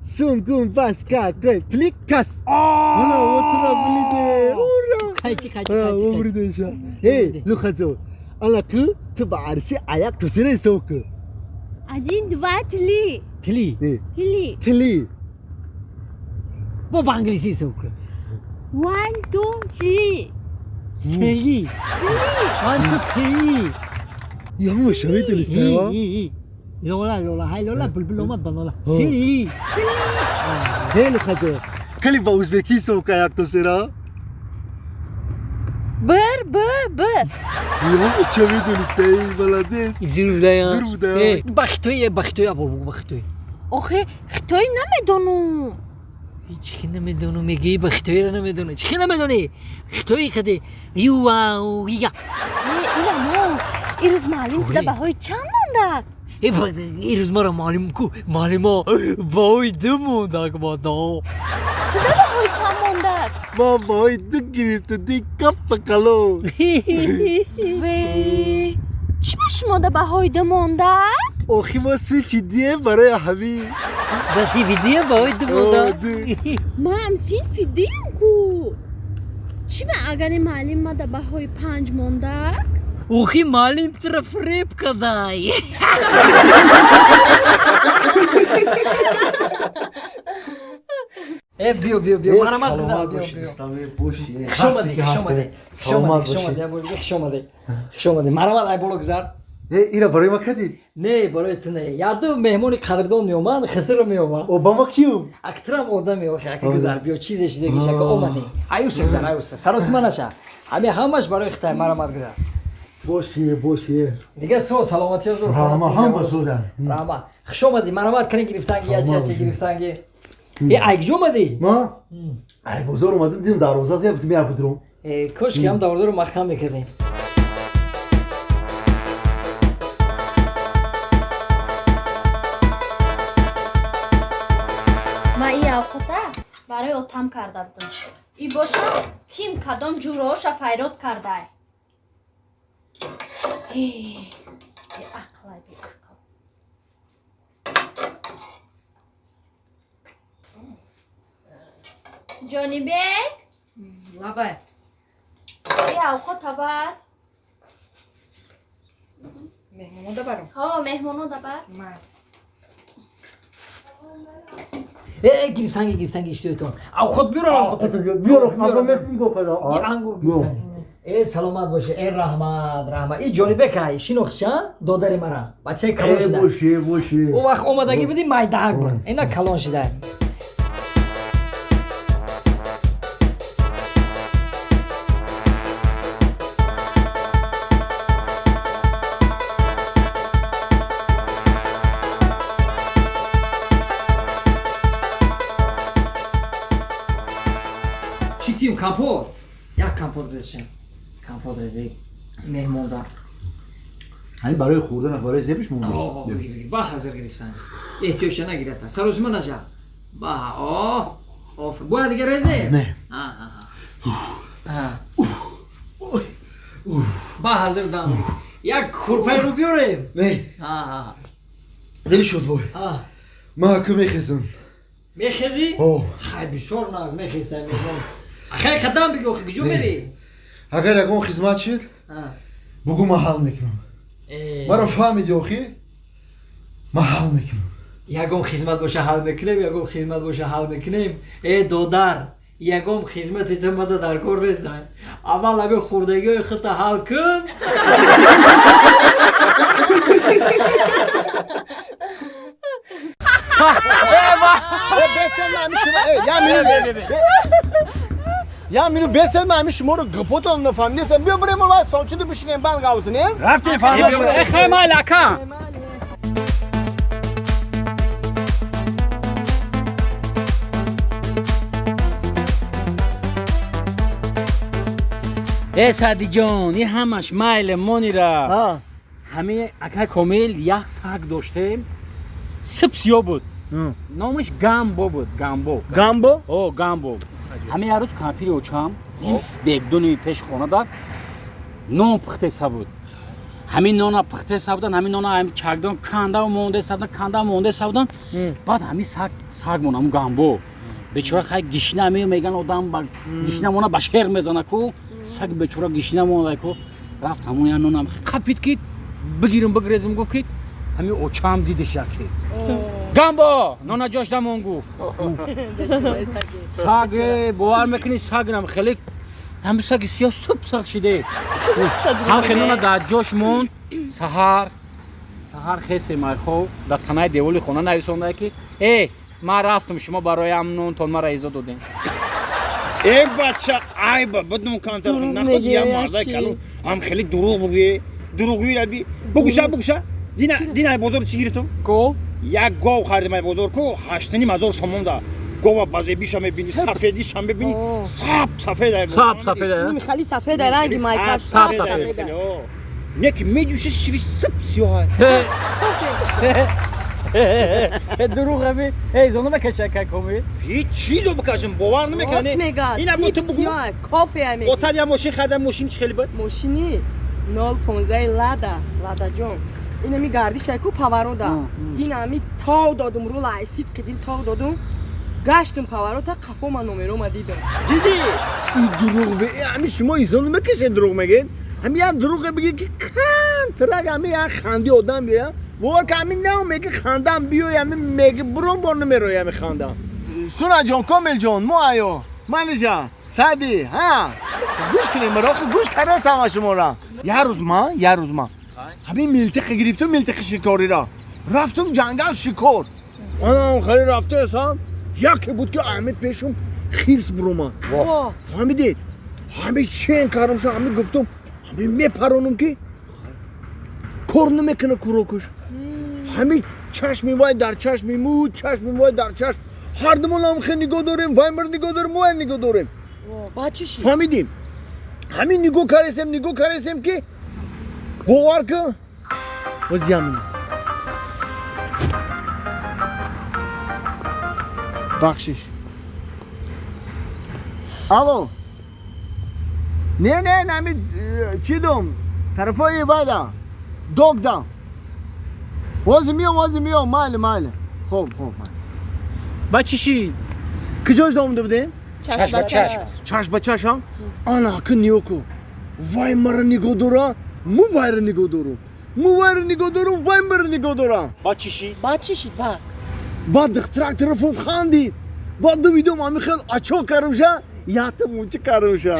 Сунгун бас какой пликас. Ана отра билиде. Ура! Қайчи, қайчи, қайчи. Умридеша. Эй, Лухазо. Ана ку ту ба арси аяк тусира ҳисоб ку. Один, два, три. Три. Три. Три. Бо ба англисӣ ҳисоб ку. One, two, three. Three. One, two, three. Ё шавид листа. Лола, лола, ҳай лола, булбул омад ба лола. Three. Эй, Лухазо. Кали ба узбекӣ ҳисоб ку аяк тусира. Bir, bir, bir. Ё шавид листа. Эй, молодец. Зур будая. Зур будая. Ба хитои, ба хитои абор бугу, ба хитои. Охе, хитои намедонум. Чӣ намедонам, мегӯӣ ба хитоиро намедонӣ. Чӣ намедонӣ? Хитои хади юа я. Ирамо, ирӯз муаллим туда баҳои чанд мондак? Ирӯз маро муаллим ку, муаллимо баҳои ду мондак мадо. Туда баҳои чанд мондак? Ма баҳои ду гирифту, ди каппа калон. Ве, чӣ ба шумода баҳои ду мондак? Охи ма синфи дием барои ҳамин. Ба синфи дием баҳои ду мондак? Маам синфи дием ку. Чӣ ба агари муаллим мада баҳои панҷ мондак? Охи муаллим туро фиреб кадай. Э, биё, биё, биё, марҳамат гузар, биё, биё. Хуш омадӣ, хуш омадӣ. Саломат Хуш бошӣ. омадӣ, хуш омадӣ. Хуш омадӣ. Марҳамат, ай боло гузар. Э, ира барои ма кадӣ? Не, барои ту не. Яду меҳмони қадрдон меомад, хисиро меомад. Обама киюм? Актрам одаме, охи, ака гузар, биё, чизе шидагиш, ака омадӣ. Аюса гузар, аюса. Саросима наша. Ҳами ҳамаш барои хитай, марҳамат гузар. Боши, боши. Дига со саломатӣ зур. Раҳмат, ҳама созан. Раҳмат. Хуш омадӣ, марҳамат кани гирифтанги, ячи гирифтанги. Э, ай куҷо омадӣ? Ма? Ай бозор омадам, дидам дарвоза я гуфтам я будрум. Э, кош ки ҳам дарвозаро маҳкам мекардем. Ма и авқота барои отам карда будам. И боша ким кадом ҷурооша файрод кардай. Беақлай, беақл. Ҷонибек? Лабай. И авқота бар. Меҳмоно барам? Ҳо, меҳмоно бар. Май. Э, гирифтанги, гирифтанги иштиётон. Авқот биёр, авқот. Биёр, ангур мегӯ када. Ангур гирифтанги. Э, саломат бошӣ. Э, раҳмат, раҳмат. И Ҷонибек ай, шинохтша? Додари мара. Бачаи калон шуда. Боши, боши. Ӯ вақт омадагӣ будӣ майдаак буд. Ина калон шуда. Чӣ тим компот? Як компот резшем. Компот резӣ. Меҳмонда. Ҳамин барои хӯрдан, барои зебиш монда. О, бигир, бигир. Ба ҳазир гирифтан. Эҳтиёҷша нагирата. Саросима наша. Ба, о, оф. Бояд дига резе? Не. А. Ба ҳазир дам. Як курпаи рӯ биёрем. Не. А. Дили шуд бой. А. Ма ку мехезам. Мехезӣ? О. Хай бисёр наз мехезай меҳмон. Хай қадам бигӯ, охи куҷо мерӣ? Агар ягон хизмат шуд, бугӯ ман ҳал мекунам. Маро фаҳмиди охи? Ман ҳал мекунам. Ягон хизмат боша ҳал мекунем, ягон хизмат боша ҳал мекунем. Э, додар, ягон хизмати ту мада дар кор нест. Аввал ҳамин хурдагиҳои худта ҳал кун. Я минут бесед ман ҳамин шуморо гапотон нафаҳмидестам. Биё бирем ва столчиду бишинем, банд гавзинем. Рафтем, фаҳмидем. Э, хай майли ака. Э, Садиҷон, и ҳамаш майле монира. Ҳамин ака Комил як саг доштем. Сип сиё буд. Номаш Гамбо буд, Гамбо. Гамбо? О, Гамбо. Ҳамин як рӯз кампири очам бегдуни пеши хона дад, нон пухтеса буд. Ҳамин нона пухте сабдан, ҳамин нона ҳамин чакдон канда монде сабдан, канда монде сабдан. Баъд ҳамин саг, саг мон ҳамун гамбо. Бечора хай гишна меган одам ба гишна мона ба шер мезана ку. Саг бечора гишна монда ку. Рафт ҳамун я нонам қапид ки бигирам бигрезам гуфт ки ҳамин очам дидиш яке. Гамбо нона ҷош дамон гуфт. Саг бовар мекунӣ сагнам хеле ҳамин саги сиёҳ суп саг шиде. Ҳам хеле нона дар ҷош монд. Саҳар саҳар хесе майхов дар танаи деволи хона нависонда ки э ман рафтам шумо барои нонтон мара изо додем. Э бача айба бидум кантар наход я марда калон ҳам хеле дурӯғ бугӯе дурӯғгӯи раби бугуша бугуша дина дина бозор чӣ гирифтум? Гов? Як гов харидам ай бозор ку 8,5 ҳазор сомон да. Гова базебиша мебини, сафедиша мебини, сап сафед ай. Сап сафед ай. Хали сафед ай ранги майкаш сап сафед. Не ки медӯши шири сап сиёҳ ай. Дурӯғ аби. Эй зона бакаша какоми. Ҳеҷ чизо бикашам бовар намекунам. Ина бо ту бугу. Кофе ай мега. Отад я мошин харидам, мошин чӣ хеле буд? Мошини 015 Лада, Лада ҷон. Инами гардиш ку паварода. Дин ами тов додум рула ай сидқи дил тов додум. Гаштум паварота қафо ман номерома дидам. Дидӣ? И дурӯғ бе ами шумо инсон намекашед дурӯғ мегед? Ами як дурӯғе бигӣ ки кантрак ами як ханди одам биёя. Бовар ки ами нав меги хандам биёй ами меги бурон бор намерои ами хандам. Суна ҷон, Комил ҷон, мо айо. Малиҷа, Сади, ҳа. Гӯш кунед маро, охи гӯш кардастам ма шуморо. Як рӯз ман, як рӯз ман ҳамин милтиқи гирифтум, милтиқи шикориро. Рафтум ҷангал шикор. Анам хеле рафтаесам. Яке буд ки ҳамин пешум хирс буромад. Фаҳмидед? Ҳамин чен кардам ша, ҳамин гуфтум, ҳамин мепаронум ки кор намекунад курокуш. Ҳамин чашми вай дар чашми му, чашми вай дар чашм. Ҳардумон ҳам хел нигоҳ дорем, вай мар нигоҳ дорем, мо вай нигоҳ дорем. Баъд чӣ шид? Фаҳмидем? Ҳамин нигоҳ кардесем, нигоҳ кардесем ки бовар кун, боз ямин. Бахшиш. Алло. Не, не, нами чӣ дом? Тарафои вайда. Догда. Вози миём, вози миём, майли, майли. Хоб, хоб. Ба чӣ шид? Куҷош домда будем? Чашм ба чашм. Чашм ба чашм? Ана ки ниёку. Вай мара нигоҳ дора, му вайра нигоҳ дорум. Му вайра нигоҳ дорум, вай мара нигоҳ дора. Ба чӣ шид? Баъд чӣ шид? Баъд. Баъд духтарак тарафом хандид. Баъд дувидум ҳамин хел ачо кардам ша, якта мунча кардам ша.